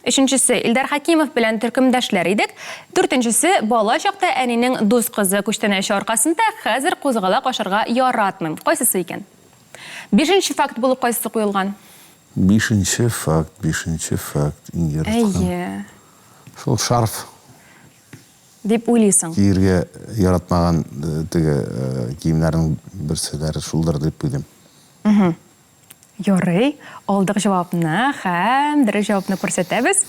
Өченчесе, Илдар Хәкимов белән төркемдәшләр идек. Дүртенчесе, бала чакта әнинең дус кызы күчтәнәче аркасында хәзер кузгалак ашарга яратмыйм. Кайсысы икән? Бишенче факт булып кайсысы куелган? Бишенче факт, бишенче факт, иң яраткан. Әйе. Шул шарф. Дип уйлыйсың. Киергә яратмаган теге киемнәрнең берселәре шулдыр дип уйлыйм. Ярый, алдык җавапны һәм дөрес җавапны күрсәтәбез.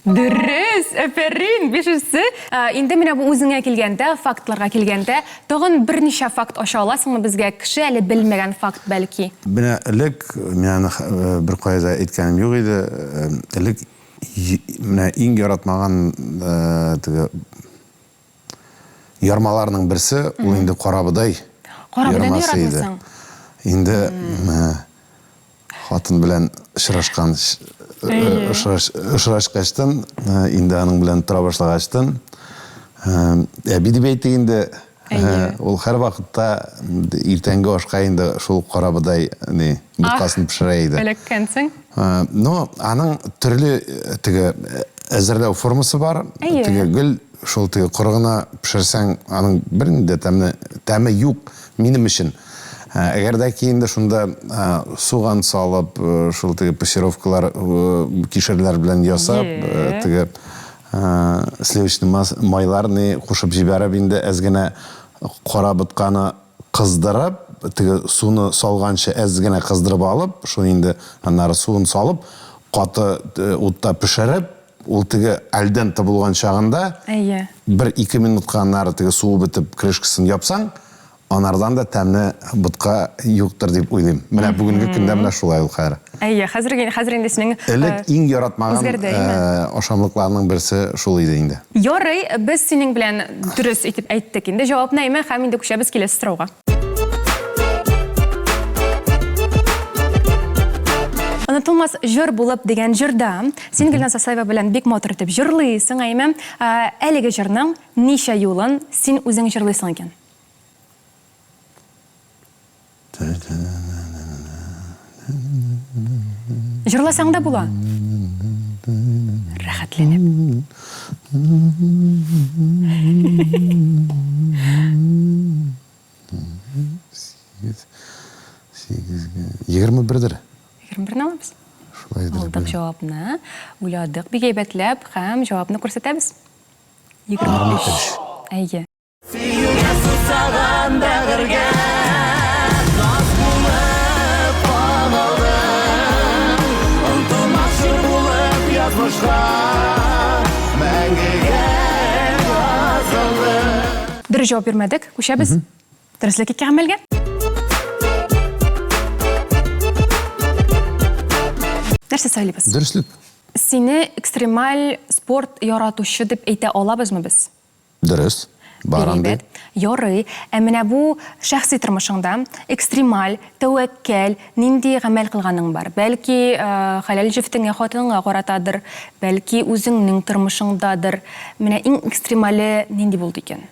Дөрес! Афәрин! Бишенчесе. Инде менә бу үзеңә килгәндә, фактларга килгәндә, тагын берничә факт ача аласыңмы безгә? Кеше әле белмәгән факт, бәлки? Менә элек, мин аны беркая да әйткәнем юк иде, элек менә иң яратмаган теге Ярмаларның берсе, ул инде карабодай ярмасы иде. Инде хатын белән очрашкан, очрашкачтын, инде аның белән тора башлагачтын, әби дип әйтик инде, ул һәрвакытта иртәнге ашка инде шул карабодай ни, боткасын пешерә иде. Эләккәнсең. Ну, аның төрле теге әзерләү формасы бар. Теге гел шул теге коры гына пешерсәң, аның бернинди дә тәмне, тәме юк минем өчен. Әгәр дә ки инде шунда суган салып, шул теге пассировкалар, кишерләр белән ясап, теге сливочный майлар ни кушып җибәреп инде әз генә кара ботканы кыздырып, теге суны салганчы әз генә кыздырып алып, шуны инде аннары суын салып, каты утта пешереп, ул теге аль денте булган чагында, Әйе. бер-ике минутка аннары теге суы бетеп крышкасын япсаң, анардан да тәмле ботка юктыр дип уйлыйм. Менә бүгенге көндә менә шулай ул хәзер. Әйе, хәзер, хәзер инде синең Элек иң яратмаган үзгәрде, әйеме? ашамлыкларның берсе шул иде инде. Ярый, без синең белән дөрес итеп әйттек инде җавапны, әйме, һәм инде күчәбез киләсе сорауга. Онытылмас җыр булып дигән җырда син Гөлназ Асаева белән бик матур итеп җырлыйсың, әйме. Әлеге җырның ничә юлын син үзең җырлыйсың икән? Җырласаң да була. Рәхәтләнеп. Сигезгә. 21-дер. 21-не алабыз. Шулайдыр. Алдык җавапны, уйладык бик әйбәтләп һәм җавапны күрсәтәбез. 23. Әйе. Сөюгә сусаган бәгырьгә Наз булып кагылдың Онтылмас җыр булып язмышка Мәңгегә язылдың. Дөрес җавап бирмәдек. Күчәбез. Дөреслек ике гамәлгә. Нәрсә сайлыйбыз? Дөреслек. Сине экстремаль спорт яратучы дип әйтә алабызмы без? Дөрес. Бар андый. Әйбәт. Ярый. Ә менә бу шәхси тормышыңда экстремаль, тәвәккәл нинди гамәл кылганың бар? Бәлки, хәләл җефетеңә, хатыныңа каратадыр, бәлки, үзеңнең тормышыңдадыр. Менә иң экстремале нинди булды икән?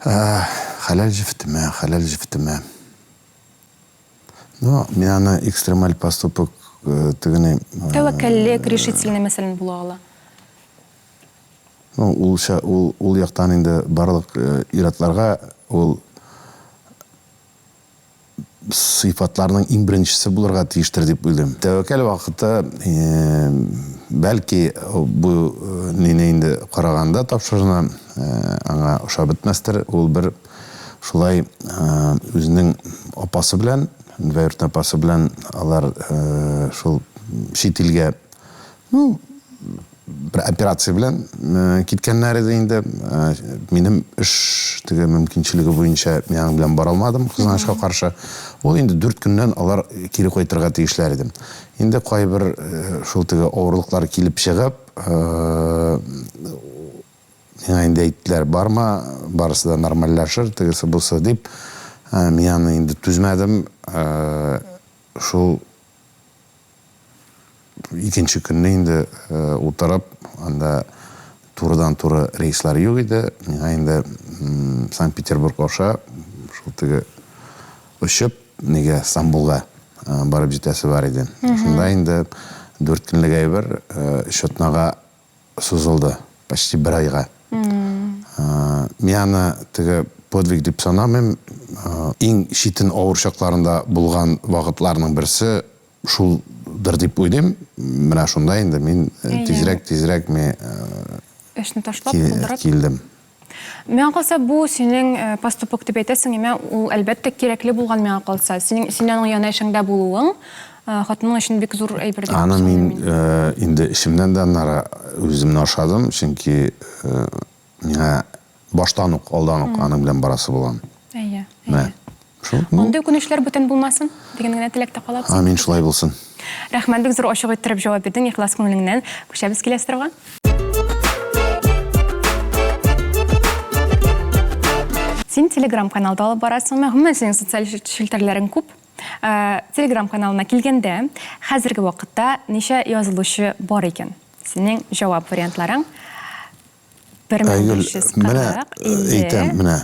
Хәләл җефетемә, хәләл җефетемә. Ну, мин аны экстремаль поступок тегене. Тәвәккәллек, решительный, мәсәлән, була ала. Ну, ул, ул, ул яктан инде барлык ир-атларга ул сыйфатларның иң беренчесе булырга тиештер дип уйлыйм. Тәвәккәл вакыты, бәлки, бу нине инде караганда тапшыруны, аңа ошап бетмәстер. Ул бер шулай үзенең апасы белән, двоюродный апасы белән алар шул чит илгә, ну, бер операция белән киткәннәр иде инде. Минем эш теге мөмкинчелеге буенча мин аның белән бара алмадым, кызганычка каршы. Ул инде 4 көннән алар кире кайтырга тиешләр иде. Инде кайбер шул теге авырлыклар килеп чыгып, миңа инде әйттеләр, барма, барысы да нормальләшер, тегесе бусы дип. Мин аны инде түзмәдем. Шул Икенче көнне инде утырып, анда турыдан-туры рейслар юк иде. Миңа инде Санкт-Петербург аша шул теге очып, нигә Стамбулга барып җитәсе бар иде. Шунда инде Дүрт көнлек әйбер өч атнага сузылды, почти бер айга. Мин аны теге подвиг дип санамыйм. Иң читен авыр чакларында булган вакытларның берсе шулдыр дип уйлыйм. Менә шунда инде мин тизрәк, тизрәк мин Эшне ташлап, калдырып. Килдем. Миңа калса, бу синең поступок дип әйтәсең, әмма ул, әлбәттә, кирәкле булган миңа калса. Синең, син аның янәшәңдә булуың, хатының өчен бик зур әйбер дип Аны мин инде эчемнән дә аннары үземне ашадым, чөнки миңа баштан ук, алдан ук аның белән барасы булган. Әйе, әйе. Шул. Ну, Андый үкенечләр бүтән булмасын, дигән генә теләктә калабыз. Амин, шулай булсын. Рәхмәт, бик зур ачык иттереп җавап бирдең, ихлас күңелеңнән. Күчәбез киләсе сорауга. Син телеграм-каналда алып барасың, гомумән синең социаль челтәрләрең күп. Э, телеграм каналына килгәндә, хәзерге вакытта ничә язылучы бар икән? Синең җавап вариантларың Айгөл, менә әйтәм, менә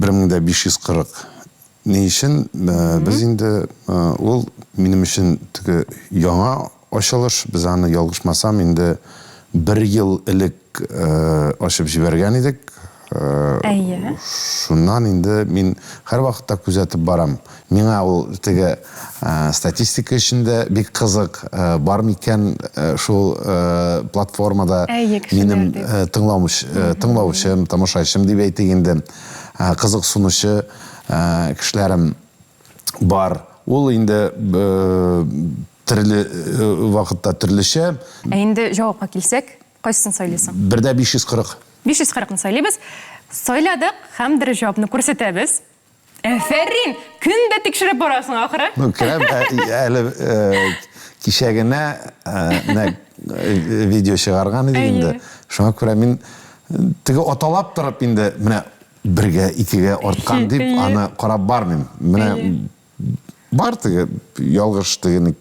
1540. Ни өчен? Без инде ул минем өчен теге яңа ачылыш, без аны ялгышмасам инде бер ел элек ачып җибәргән идек. Әйе. Шуннан инде мин һәрвакытта күзәтеп барам. Миңа ул теге статистика өчен дә бик кызык, бар микән шул платформада минем тыңлаучым, тамашачым дип әйтик инде, кызыксынучы кешеләрем бар. Ул инде төрле вакытта төрлечә. Ә инде җавапка килсәк, Кайсысын сайлыйсың? Бер дә 540. 540 ны сайлыйбыз. Сайладык һәм дөрес җавапны күрсәтәбез. Әфәрин! Көн дә тикшереп барасың ахры. Ну, керәм, әле кичә генә нәкъ видео чыгарган идек инде. Шуңа күрә мин теге аталап торып инде менә бергә, икегә арткан дип аны карап бармыйм. Менә бар теге ялгыш тегене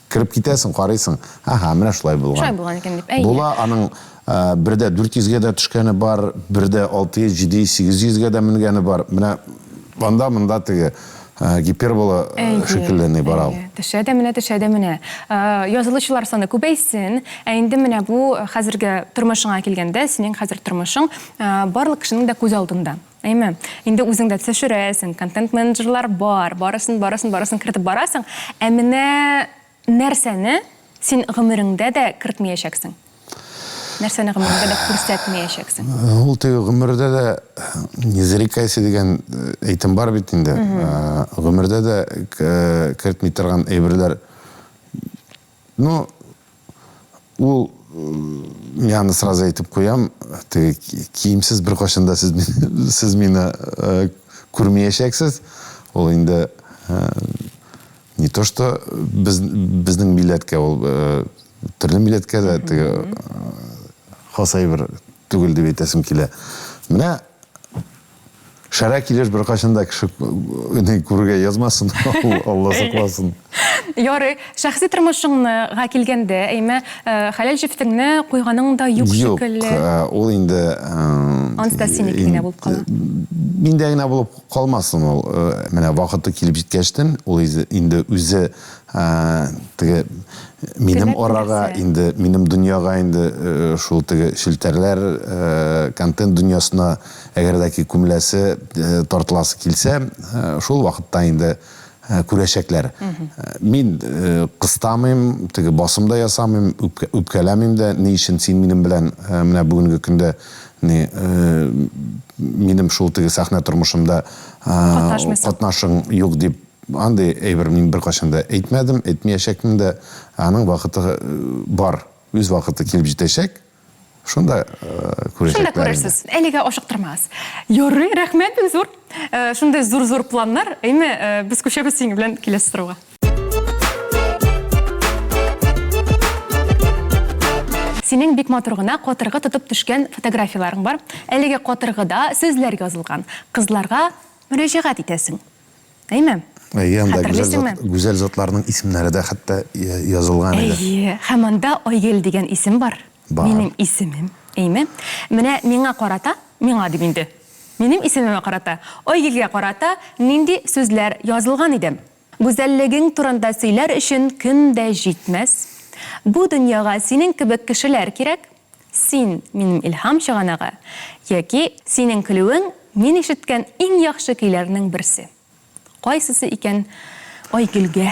Кереп китәсең, карыйсың, аһа, менә шулай булган. Шулай булган икән дип, әйе. Була аның бер дә 400 гә дә төшкәне бар, бер дә 600, 700, 800 гә дә менгәне бар. Менә анда монда теге гипербола шикелле ни бара ул. Төшә дә менә, төшә дә менә. Язылучылар саны күбәйсен. Ә инде менә бу хәзерге тормышыңа килгәндә, синең хәзер тормышың барлык кешенең дә күз алдында. Әйме? Инде үзең дә төшерәсең, контент-менеджерлар бар, барысын, барысын, барысын кертеп барасың. Ә менә нәрсәне син гомереңдә дә кертмәячәксең? Нәрсәне гомереңдә дә күрсәтмәячәксең? Ул теге гомердә дә не зарекайся дигән әйтем бар бит инде. Гомердә дә кертми торган әйберләр. Ну, Ул, мин аны сразу әйтеп куям, теге киемсез беркайчан да сез, сез мине күрмәячәксез. Ул инде не то что без, безнең милләткә, ул төрле милләткә дә теге хас әйбер түгел дип әйтәсем килә. Менә Шәрә килеш беркайчан да кеше күрергә язмасын, Алла сакласын. Ярый, шәхси тормышыңга килгәндә, әйме, хәләл җефетеңне куйганың да юк шикелле. Юк, ул инде Ансы да синеке генә булып кала. Миндә генә булып калмасын ул. Менә вакыты килеп җиткәчтен, ул инде үзе теге минем арага инде, минем дөньяга инде шул теге челтәрләр, контент дөньясына Әгәр дә ки күмеләсе, тартыласы килсә, шул вакытта инде күрәчәкләр. Мин кыстамыйм, теге басым да ясамыйм, үпкәләмим дә, ни өчен син минем белән менә бүгенге көндә ни минем шул теге сәхнә тормышымда катнашың юк дип, андый әйбер мин беркайчан да әйтмәдем, әйтмәячәкмен дә. Аның вакыты бар, үз вакыты килеп җитәчәк. Шунда күрәчәкләр. Шунда күрерсез. Әлегә ашыктырмагыз. Ярый, рәхмәт бик зур. Шундый зур-зур планнар. Әйме, без күчәбез синең белән киләсе сорауга. Синең бик матур гына катыргы тотып төшкән фотографияләрең бар. Әлеге катыргыда сүзләр язылган. Кызларга мөрәҗәгать итәсең. Әйме? Әйе, анда гүзәл зат, гүзәл затларның исемнәре дә хәтта язылган иде. Әйе, һәм анда Айгөл дигән исем бар. Бар. Минем исемем. Әйме? Менә миңа карата, миңа дип инде. Минем исемемә карата, Айгөлгә карата нинди сүзләр язылган иде? Гүзәллегең турында сөйләр өчен көн дә җитмәс. Бу дөньяга синең кебек кешеләр кирәк, Син, минем илһам чыганагы, яки Синең көлүең, мин ишеткән иң яхшы көйләрнең берсе. Кайсысы икән Айгөлгә?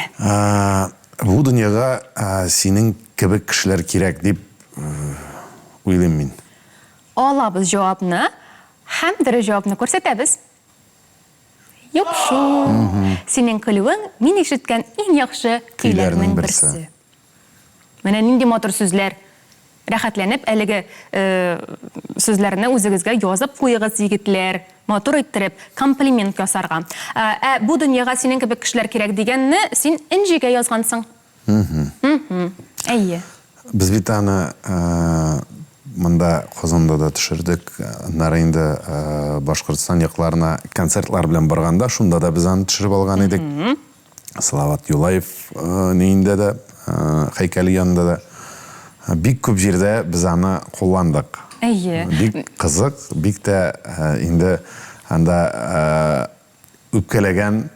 Бу дөньяга синең кебек кешеләр кирәк дип уйлыйм мин. Алабыз җавапны һәм дөрес җавапны күрсәтәбез. Юк шул. Синең көлүең, мин ишеткән иң яхшы көйләрнең берсе. Менә нинди матур сүзләр. Рәхәтләнеп әлеге сүзләрне үзегезгә язып куегыз, егетләр. Матур иттереп комплимент ясарга. Ә бу дөньяга синең кебек кешеләр кирәк дигәнне син Энҗегә язгансың. Әйе. Без бит аны монда Казанда да төшердек. Аннары инде Башкортстан якларына концертлар белән барганда, шунда да без аны төшереп алган идек. Салават Юлаев ниендә дә, һәйкәле янында да. Бик күп җирдә без аны кулландык. Әйе. Бик кызык, бик тә инде анда үпкәләгән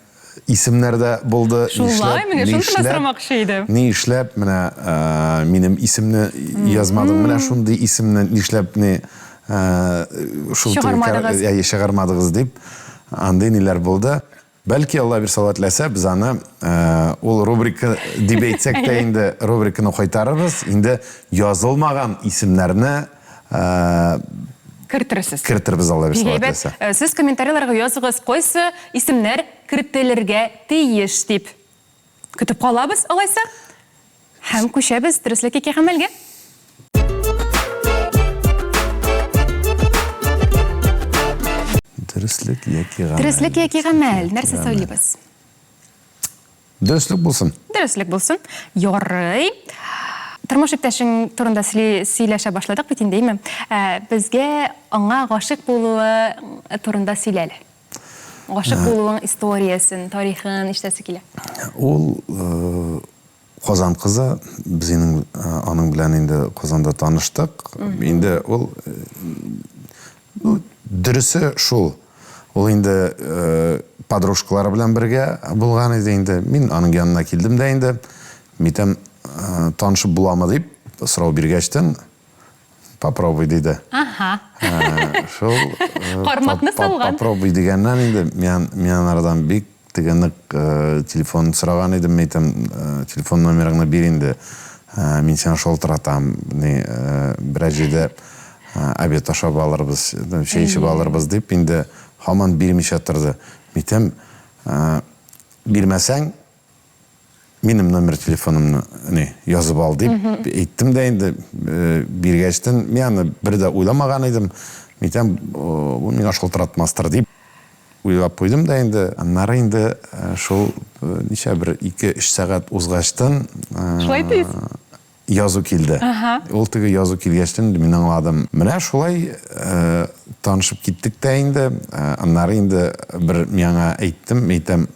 исемнәр дә булды. Шулай, менә шуны гына сорамакчы идем. Ни эшләп менә минем исемне язмадың, менә шундый исемне нишләп ни шул чыгармадыгыз, әйе, чыгармадыгыз дип, андый ниләр булды. Бәлки, Алла бирсә, Алла теләсә, без аны ул рубрика дип әйтсәк тә инде рубриканы кайтарырбыз. Инде язылмаган исемнәрне кертерсез. Кертербез, Алла бирсә, Алла теләсә. Сез комментарийларга языгыз, кайсы исемнәр кертелергә тиеш дип. Көтеп калабыз, алайса. Һәм күчәбез дөреслек яки гамәлгә. Дөреслек яки гамәл. Дөреслек яки гамәл. Нәрсә сайлыйбыз? Дөреслек булсын. Дөреслек булсын. Ярый. Тормыш иптәшең турында сөйләшә башладык бит инде, әйме? Ә, безгә аңа гашыйк булуы турында сөйлә әле. Гашыйк булуың историясен, тарихын ишетәсе килә. Ул Казан кызы, без инең аның белән инде Казанда таныштык. Инде ул, ну, дөресе шул. Ул инде подружкалары белән бергә булган иде инде. Мин аның янына килдем дә инде, митәм, танышып буламы дип сорау биргәчтен, попробуй диде. Ага. Шул Кармакны салган. Попробуй дигәннән инде мин мин анардан бик теге нык телефон сораган идем, мин әйтәм, телефон номерыңны бир инде. Мин сиңа шалтыратам, ни берәр җирдә обед ашап алырбыз, чәй эчеп алырбыз дип инде һаман бирмичә торды. Мин әйтәм, бирмәсәң, Минем номер телефонымны ни, язып ал дип әйттем дә инде, биргәчтен, мин аны бер дә уйламаган идем. Мин әйтәм, бу миңа шалтыратмастыр дип уйлап куйдым да инде. Аннары инде шул ничә бер ике-өч сәгать узгачтын Шулай тиз? язу килде. Ул теге язу килгәчтен инде мин аңладым. Менә шулай танышып киттек тә инде. Аннары инде бер мин аңа әйттем, мин әйтәм,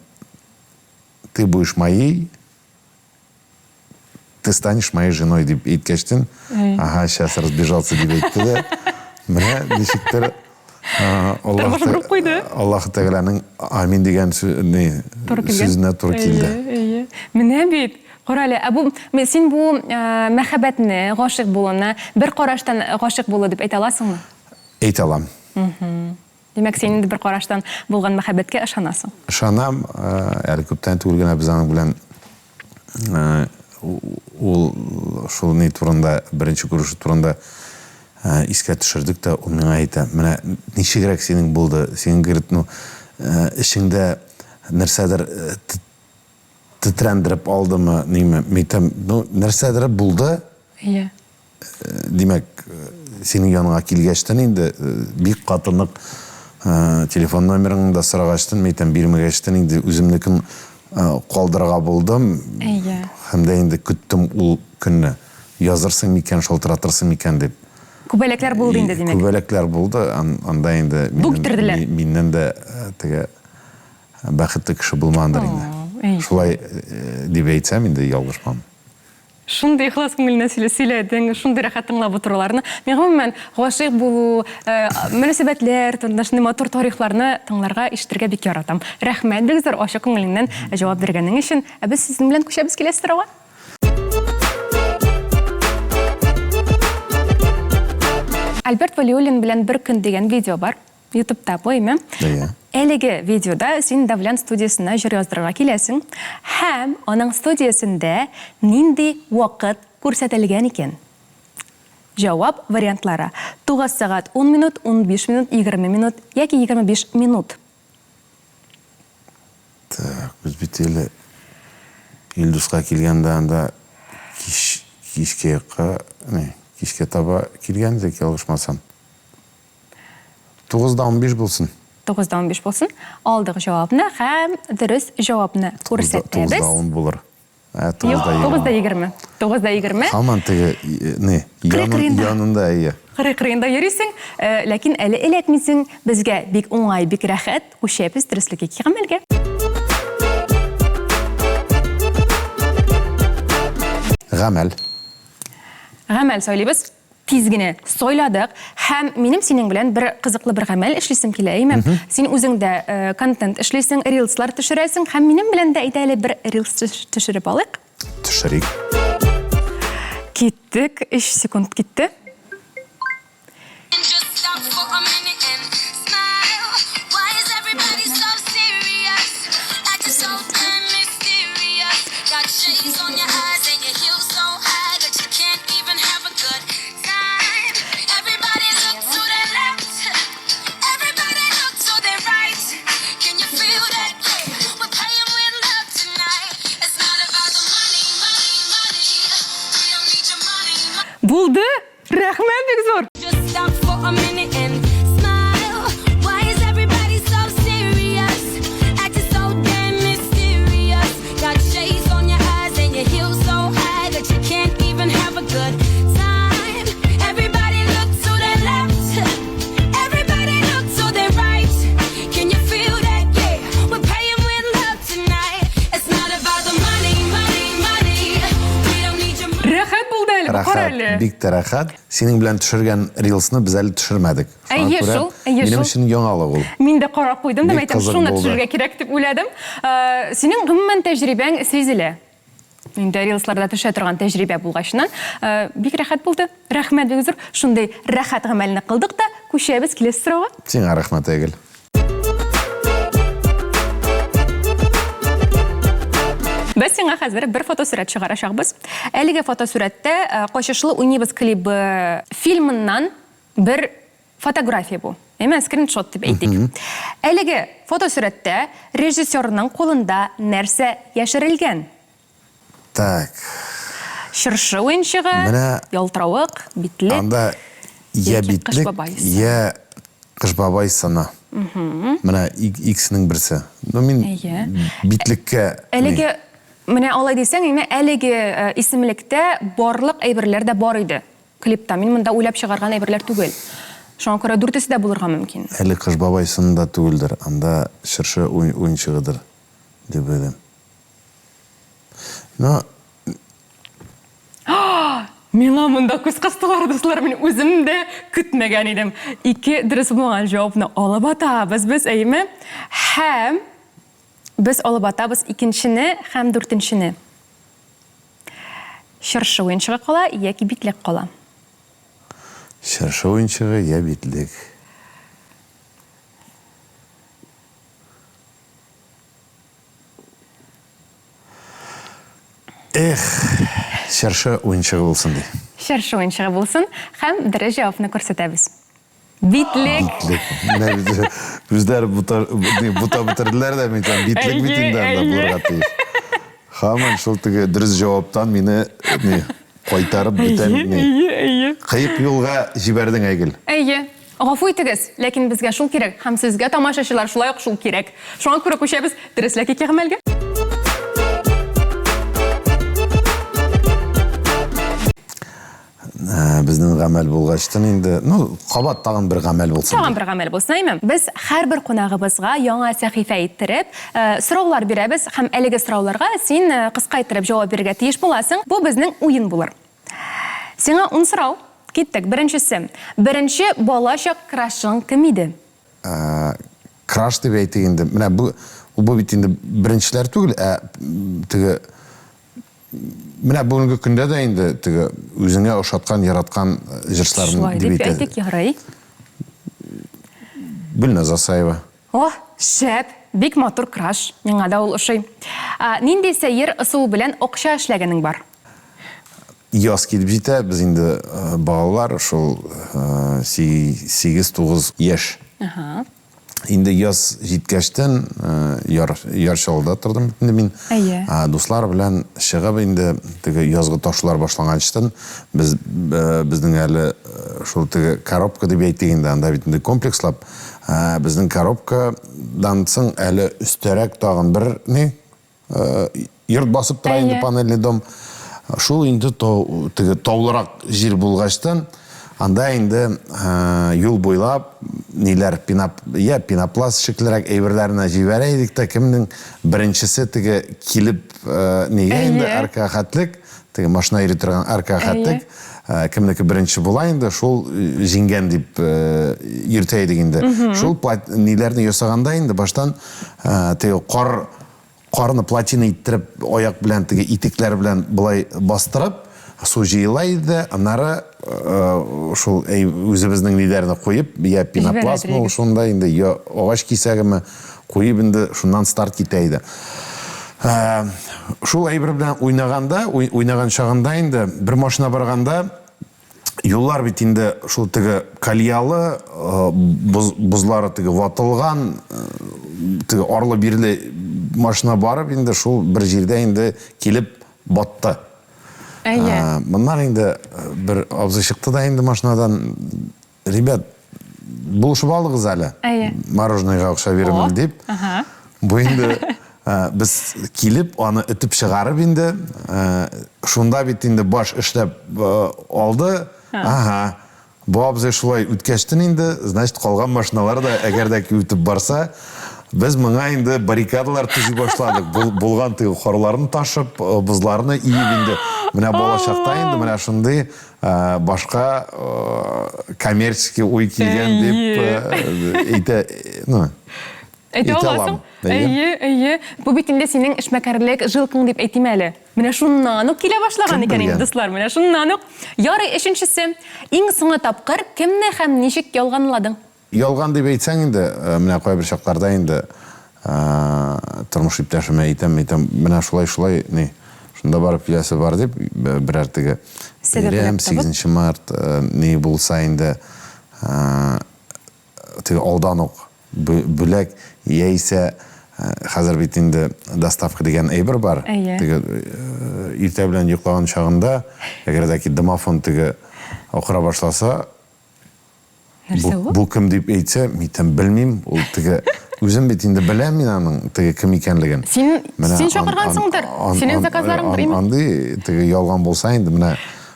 Ты будешь моей, ты станешь моей женой, дип әйткәчтен, ага, сейчас разбежался, дип әйтте дә, менә ничектер Аллаһ Аллаһ Тәгаләнең амин дигән сүзенә туры килде. Әйе. Менә бит. Кара әле, ә бу син бу мәхәббәтне, гашыйк булуны бер караштан гашыйк булу дип әйтә аласыңмы? Әйтә алам. Димәк, син инде бер караштан булган мәхәббәткә ышанасың? Ышанам. Әле күптән түгел генә без аның белән ул шул ни турында, беренче күрешү турында искә төшердек тә, ул миңа әйтә, менә ничегрәк синең булды, синең, говорит, ну, эчеңдә нәрсәдер тетрәндереп алдымы, ниме, мин әйтәм, ну, нәрсәдер булды. Әйе. Димәк, синең яныңа килгәчтен инде бик каты нык телефон номерыңны да сорагачтын, мин әйтәм, бирмәгәчтен инде үземнекен калдырырга булдым. Әйе. Һәм дә инде көттем ул көнне. Язырсың микән, шалтыратырсың микән дип. Күбәләкләр булды инде, димәк. Күбәләкләр булды, анда инде миннән дә теге бәхетле кеше булмагандыр инде. Шулай дип әйтсәм инде ялгышмам. Шундый ихлас күңеленнән сөйләдең, шундый рәхәт тыңлап утыруларны. Мин гомумән гашыйк булу, мөнәсәбәтләр турында шундый матур тарихларны тыңларга, ишетергә бик яратам. Рәхмәт бик зур ачык күңелеңнән җавап биргәнең өчен. Ә без сезнең белән күчәбез киләсе сорауга. Альберт Вәлиуллин белән бер көн дигән видео бар. Ютубта бу, әйме? Әйе. Әлеге видеода син Давлян студиясенә җыр яздырырга киләсең һәм аның студиясендә нинди вакыт күрсәтелгән икән? Җавап вариантлары, 9 сәгать 10 минут, 15 минут, 20 минут яки 25 минут. Так, без бит әле Илдуска килгәндә анда кич, кичкә якка, не, кичкә таба килгән идек, ялгышмасам. Тугызда 15 булсын. Тугызда 15 булсын. Алдык җавапны һәм дөрес җавапны күрсәтәбез. Тугызда 10 булыр. Ә, Юк, 9 да 20. 9 да 20. Һаман теге, не, янында, әйе. Кырый кырыенда йөрисең, э, ләкин әле эләкмисең. Безгә бик уңай, бик рәхәт. Күчәбез дөреслеккә гамәлгә. Гамәл. Гамәл сайлыйбыз. Тиз генә сайладык һәм минем синең белән бер кызыклы бер гамәл эшлисем килә, әйме? Син үзең дә э, контент эшлисең, рилслар төшерәсең һәм минем белән дә әйдә әле бер рилс төшереп алыйк. Төшерик. Киттек, 3 секунд китте. Булды! Рәхмәт бик зур! Рәхәт булды әле, бу, кара әле. Рәхәт, бик тә рәхәт. Синең белән төшергән рилсны без әле төшермәдек. Шуңа Әйе күрә шул, әйе минем шул. өчен яңалык ул. Мин дә карап куйдым да, Бик әйтәм, кызык шуны булды. төшерергә кирәк дип уйладым. Э, Синең гомумән тәҗрибәң сизелә. Инде рилсларда төшә торган тәҗрибә булгачыннан, э, бик рәхәт булды. Рәхмәт бик зур. Шундый рәхәт гамәлне кылдык та, күчәбез киләсе сорауга. Сиңа рәхмәт, Айгөл. Без сиңа хәзер бер фотосурәт чыгарачакбыз. Әлеге фотосурәттә э, Качышлы уйныйбыз клибы фильмыннан бер фотография бу. Әмма скриншот дип әйтик. Әлеге фотосурәттә режиссерның кулында нәрсә яшерелгән? Так. Чыршы уенчыгы, Менә ялтыравык, битлек. Анда я яки Кыш битлек, бабай сыны. я Кыш бабай сыны. Менә икесенең берсе. Ну мин Әйе. битлеккә Әлеге менә алай дисәң, әмма әлеге э, исемлектә барлык әйберләр дә бар иде клипта. Мин монда уйлап чыгарган әйберләр түгел. Шуңа күрә дүртесе дә булырга мөмкин. Әле Кыш бабай сыны да түгелдер, анда чыршы уенчыгыдыр дип уйлыйм. Но Миңа монда күз кыстылар, дуслар, мин үзем дә көтмәгән идем. Ике дөрес булмаган җавапны алып атабыз без, әйеме? Һәм без алып атабыз икенчене һәм дүртенчене. Чыршы уенчыгы кала яки битлек кала. Чыршы уенчыгы я битлек. Эх, чыршы уенчыгы булсын ди. Чыршы уенчыгы булсын һәм дөрес җавапны күрсәтәбез. Битлек. Битлек. Менә бит үзләре бута, бута бетерделәр дә мин там битлек бит инде анда булырга тиеш. Һаман шул теге дөрес җаваптан мине ни кайтарып бетә ни. Әйе, әйе. Кыек юлга җибәрдең, Айгөл. Әйе. Гафу итегез, ләкин безгә шул кирәк һәм сезгә, тамашачылар, шулай ук шул кирәк. Шуңа күрә күчәбез дөрес ләкин гамәлгә. Ә, безнең гамәл булгачтын инде, ну, кабат тагын бер гамәл булсын. Тагын бер гамәл булсын, әйме? Без һәрбер кунагыбызга яңа сәхифә иттереп, э, сораулар бирәбез һәм әлеге сорауларга син э, кыска иттереп җавап бирергә тиеш буласың. Бу безнең уен булыр. Сиңа ун сорау. Киттек. Беренчесе. Беренче балачак крашың кем иде? Краш дип әйтик инде. Менә бу бу бит инде беренчеләр түгел, ә теге Менә бүгенге көндә дә инде теге үзеңә ошаткан, яраткан җырчыларым Шулай дип дип әйтә. әйтик, ярый. Гөлназ Асаева. О, шәп! Бик матур краш. Миңа да ул ошый. А, нинди сәер ысул белән акча эшләгәнең бар? Яз килеп җитә, без инде балалар, шул 8-9 яшь. Ага. Инде яз җиткәчтен Яр, Яр Чаллыда тордым бит инде мин. Әйе. Дуслар белән чыгып инде теге язгы ташулар башланганчтын без безнең әле шул теге коробка дип әйтик инде, анда бит инде комплекслап, безнең коробкадан соң әле өстәрәк тагын бер ни, Йорт басып тора инде, панельный дом. Шул инде тау, теге таулырак җир булгачтан, анда инде юл буйлап ниләр пеноп, я пенопласт шикеллерәк әйберләрне җибәрә идек тә, кемнең беренчесе теге килеп нигә инде арка хәтлек, теге машина йөри торган арка хәтлек, кемнеке беренче була инде, шул җиңгән дип йөртә идек инде. Шул ниләрне ясаганда инде баштан теге кар Карны плотина иттереп, аяк белән теге итекләр белән болай бастырып, су җыела иде дә, аннары шул үзебезнең ниләрне куеп, я пенопластмы ул шунда инде, я агач кисәгеме куеп инде шуннан старт китә иде. Шул әйбер белән уйнаганда, уйнаган чагында инде бер машина барганда Юллар бит инде шул теге кальялы, боз, бозлары теге ватылган, теге арлы-бирле машина барып инде шул бер җирдә инде килеп батты. Әйе. Моннан инде бер абзый чыкты да инде машинадан, ребят, булышып алыгыз әле. Әйе. Мороженыйга акча бирермен дип. Ага. Бу инде без килеп, аны этеп чыгарып инде, шунда бит инде баш эшләп алды. Ага. Бу абзый шулай үткәчтен инде, значит, калган машиналар да әгәр дә үтеп барса, без моңа инде баррикадалар төзи башладык. Булган теге карларны ташып, бозларны иеп инде. Менә балачакта инде менә шундый башка коммерческий уй килгән дип әйтә, ну, Әйтә аласың? Әйе, әйе. Бу бит инде синең эшмәкәрлек жилкаң дип әйтим әле. Менә шуннан ук килә башлаган икән инде, дуслар. Менә шуннан ук. Ярый, өченчесе. Иң соңгы тапкыр кемне һәм ничек ялганладың? Ялган дип әйтсәң инде, менә кайбер чакларда инде тормыш иптәшемә әйтәм, әйтәм, менә шулай, шулай, ни, шунда барып киләсе бар дип, берәр теге бәйрәм, 8 март, ни булса инде, теге алдан ук бүләк яисә хәзер бит инде доставка дигән әйбер бар. Әйе. Теге иртә белән йоклаган чагында, әгәр дә ки домофон теге акыра башласа, Нәрсә ул? Бу кем дип әйтсә, мин әйтәм, белмим. Ул теге үзем бит инде беләм мин аның теге кем икәнлеген. Син син чакыргансыңдыр. Синең заказларыңдыр, имеш. Андый теге ялган булса инде менә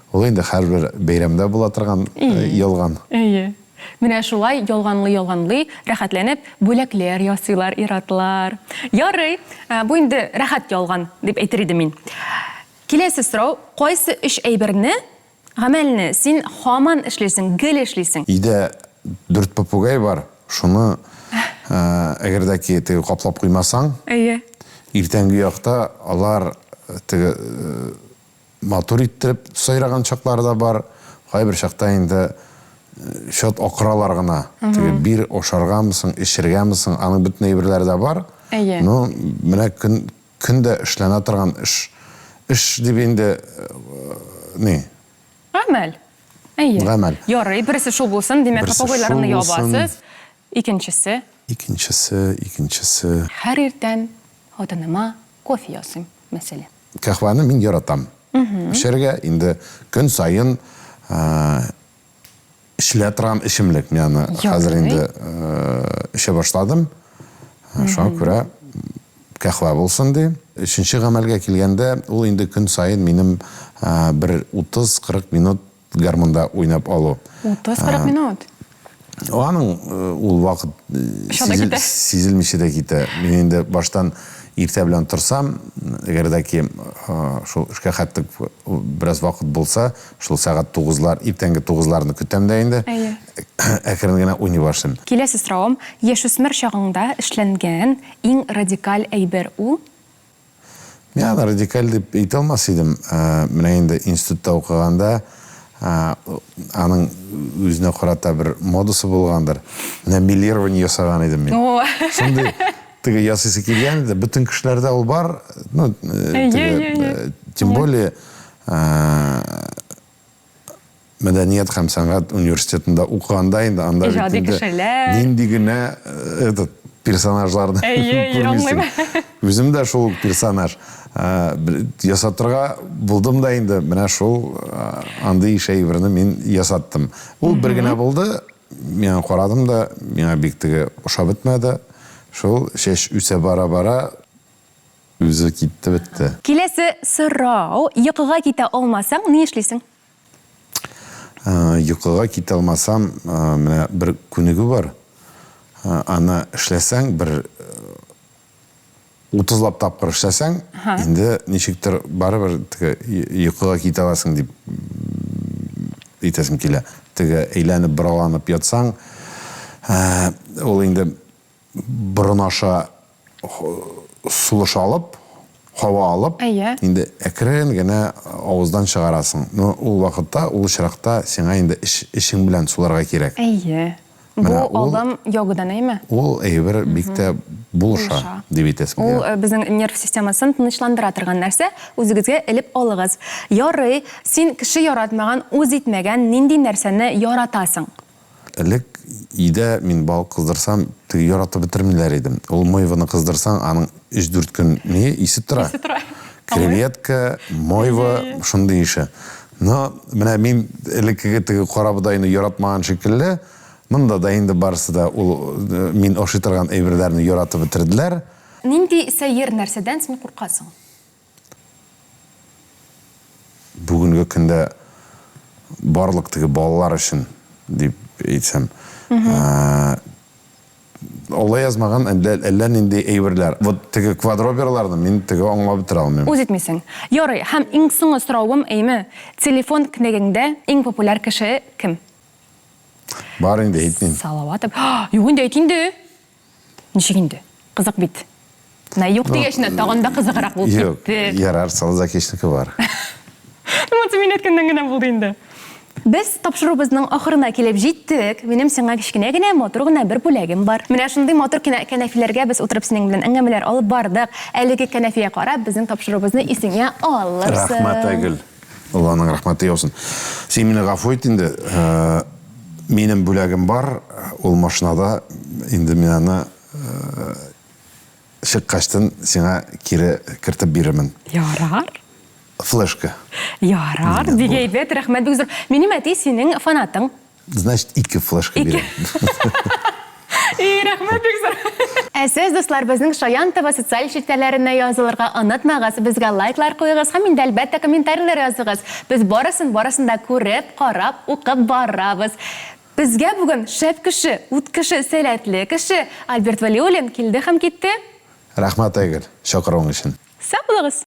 ул инде һәрбер бәйрәмдә була торган ялган. Әйе. Менә шулай ялганлый-ялганлый, рәхәтләнеп бүләкләр ясыйлар ир-атлар. Ярый, бу инде рәхәт ялган, дип әйтер идем мин. Киләсе сорау, кайсы өч әйберне, гамәлне син һаман эшлисең, гел эшлисең? Өйдә дүрт попугай бар, шуны әгәр дә ки теге каплап куймасаң, Әйе. иртәнге якта алар теге Матур иттереп сайраган чаклары да бар. Кайбер чакта инде чат акыралар гына. Теге бир ашаргамы соң, эчергәме соң, аның бөтен әйберләре дә бар. Әйе. Ну, менә көн көн дә эшләнә торган эш. Эш дип инде ни? Гамәл. Әйе. Гамәл. Ярый, берсе шул булсын, димәк, Берсе шул попугайларны булсын. ябасыз. Икенчесе. Икенчесе, икенчесе. Һәр иртән хатыныма кофе ясыйм, мәсәлән. Каһвәне мин яратам эчәргә. Инде көн саен эчелә торган эчемлек. Мин аны хәзер инде эчә башладым. Шуңа күрә каһвә булсын ди. Өченче гамәлгә килгәндә, ул инде көн саен минем бер 30-40 минут Гармунда уйнап алу. 30-40 минут? Аның ул вакыт сизелмичә дә китә. Мин инде баштан иртә белән торсам, әгәр дә ки шул эшкә хәтлек бераз вакыт булса, шул сәгать тугызлар, иртәнге тугызларны көтәм дә инде, әкрен генә уйный башлыйм. Киләсе соравым, яшүсмер чагыңда эшләнгән иң радикаль әйбер ул? Мин аны радикаль дип әйтә алмас идем. Менә инде институтта укыганда аның үзенә карата бер модасы булгандыр. Менә мелирование ясаган идем мин. Шундый теге ясыйсы килгән иде. Бөтен кешеләрдә ул бар. Ну, теге, тем более Мәдәният һәм сәнгать университетында укыганда инде анда бит Иҗади инде кешеләр. нинди генә э, этот персонажларны Әйе, әйе, күрмисең. аңлыйм. Үзем дә шул ук персонаж. Э, бер- Ясатырга булдым да инде менә шул э, андый иш әйберне мин ясаттым. Ул бер генә булды. Мин аны карадым да, миңа бик теге ошап бетмәде. Шул чәч үсә бара-бара үзе китте бетте. Киләсе сорау. Йокыга китә алмасаң, ни эшлисең? Йокыга китә алмасам, менә бер күнегү бар. Аны эшләсәң, бер утызлап тапкыр эшләсәң, инде ничектер барыбер теге йокыга китә аласың дип әйтәсем килә. Теге әйләнеп, бораланып ятсаң, ул инде борын аша сулыш алып, һава алып, Әйе. инде әкрен генә авыздан чыгарасың. Ну, ул вакытта, ул очракта сиңа инде эч, эчең белән суларга кирәк. Әйе. Бу Менә ул- алым йогадан, әйеме? Ул әйбер бик тә булыша, Булыша. дип әйтәсем Ул килә. э, безнең нерв системасын тынычландыра торган нәрсә. Үзегезгә элеп алыгыз. Ярый, син кеше яратмаган, үз итмәгән нинди нәрсәне яратасың? Элек өйдә мин балык кыздырсам, теге яратып бетермиләр иде. Ул мойваны кыздырсаң, аның өч-дүрт көн ни исе тора. Исе тора. Креветка, мойва, шундый ише. Но менә мин элеккеге теге карабодайны яратмаган шикелле, монда да инде барысы да ул мин ашый торган әйберләрне яратып бетерделәр. Нинди сәер нәрсәдән син куркасың? Бүгенге көндә барлык теге балалар өчен дип әйтсәм, Алла язмаган әллә, әллә нинди әйберләр. Вот теге квадроберларны мин теге аңлап бетерә алмыйм. Үз итмисең. Ярый, һәм иң соңгы соравым, әйме, телефон книгеңдә иң популяр кеше кем? Бар инде, әйтмим. Салаватов. Юк инде, әйт инде. Ничек инде? Кызык бит. Менә юк дигәч менә тагын да кызыграк булып Юк, китте. ярар, Солозакичныкы бар. Монысы мин әйткәннән генә булды инде. Без тапшыруыбызның ахырына килеп җиттек. Минем сиңа кечкенә генә, матур гына бер бүләгем бар. Менә шундый матур кәнәфиләргә без утырып синең белән әңгәмәләр алып бардык. Әлеге кәнәфигә карап, безнең тапшыруыбызны исеңә алырсың. Рәхмәт, Айгөл. Алланың рәхмәте яусын. Син мине гафу ит инде. Минем бүләгем бар, ул машинада, инде мин аны чыккачтын сиңа кире кертеп бирермен. Ярар. Флешка. Ярар, бик әйбәт, рәхмәт бик зур. Минем әти синең фанатың. Значит, ике флешка бирәм. И, рәхмәт бик зур. Ә сез, дуслар, безнең Шаян ТВ социаль челтәрләренә язылырга онытмагыз, безгә лайклар куегыз һәм инде, әлбәттә, комментарийлар языгыз. Без барысын, барысын да күреп, карап, укып барабыз. Безгә бүген шәп кеше, ут кеше, сәләтле кеше Альберт Вәлиуллин килде һәм китте. Рәхмәт, Айгөл, чакыруың өчен. Сау булыгыз!